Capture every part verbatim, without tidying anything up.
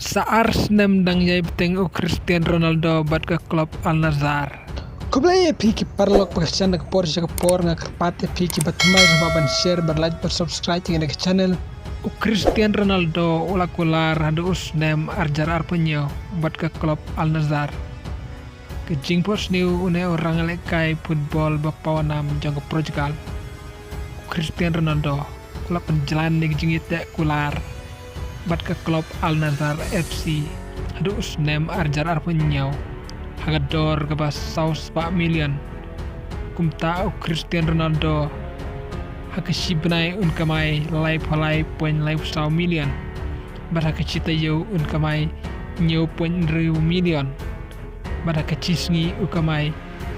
Sa ar snem dang ïai bteng u Cristiano Ronaldo bad ka club Al Nassr. Khublei ïa phi ki paralok ba ka shan da ka por sha ka por, nga kyrpad ïa phi ki ba thymmai sngewbha ban share, ban like, ban subscribe ïa kane ka channel. U Cristiano Ronaldo u la kular haduh u snem arhajar arphew hynñiew bad ka club Al Nassr. Ka jingphohsniew, une u rangïalehkai football ba pawnam jong ka Portugal, u Cristiano Ronaldo, u la pynjlan ïa ka jingïateh kular bad ka club Al Nassr F C haduh u snem arhajar arphew hynñiew ha ka dor kaba saw spah million. Kumta u Cristiano Ronaldo ha ka shi bnai un kamai laiphew lai point laiphew saw million, bad ha ka shi taïew un kamai hynñiew point hynriew million, bad ha ka shi sngi u kamai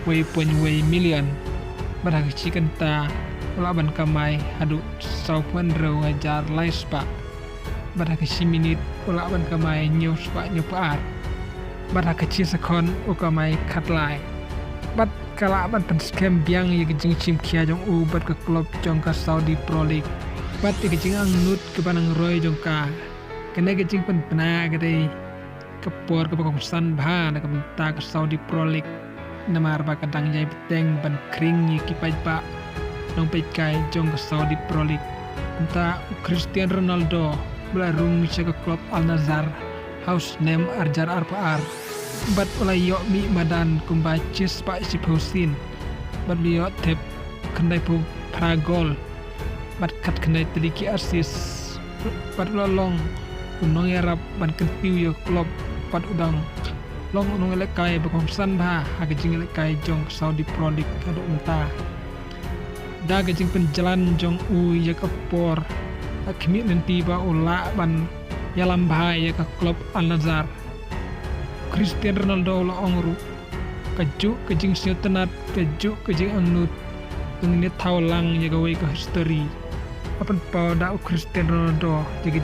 wei point wei million, bad ha ka shi kynta u lah ban kamai haduh sawphew hynriew hajar lai spah, bad ha ka shi minit u lah ban kamai hynñiew spah hynñiewphew ar, bad ha ka shi second u kamai khatlai. Bad ka lah ban pynskhem biang ïa ka jingshim khia jong u bad ka club jong ka Saudi Pro League bad ïa ka jingangnud kaba nang roi jong ka. Kane ka jingpynbna ka dei ka por kaba kongsan bha na ka bynta ka Saudi Pro League, namar ba ka dang ïai bteng ban khring ïa ki paidbah nongpeitkai jong ka Saudi Pro League. Kumta u Cristiano Ronaldo u la rung sha ka club Al Nassr ha u snem arhajar arphew ar bad u la ïoh mih madan kumba shispah shiphew sien bad u la ïoh thep khyndaiphew phra gol bad khatkhyndai tylli ki assist, bad u la long u nongïarap ban kyntiew ïa ka club, bad u dang long u nongïalehkai ba kongsan bha ha ka jingïalehkai jong ka Saudi Pro League haduh mynta. Da ka jingpynjlan jong u ïa ka por, ka khmih lynti ba u lah ban ïalam bha ïa ka club Al Nassr, Cristiano Ronaldo u la ong ruh, kajuh ka jingsngewtynnat, kajuh ka jingangnud, ngin ïa thaw lang ïa kawei ka history. Haba pynpaw da u Cristiano Ronaldo ïa ka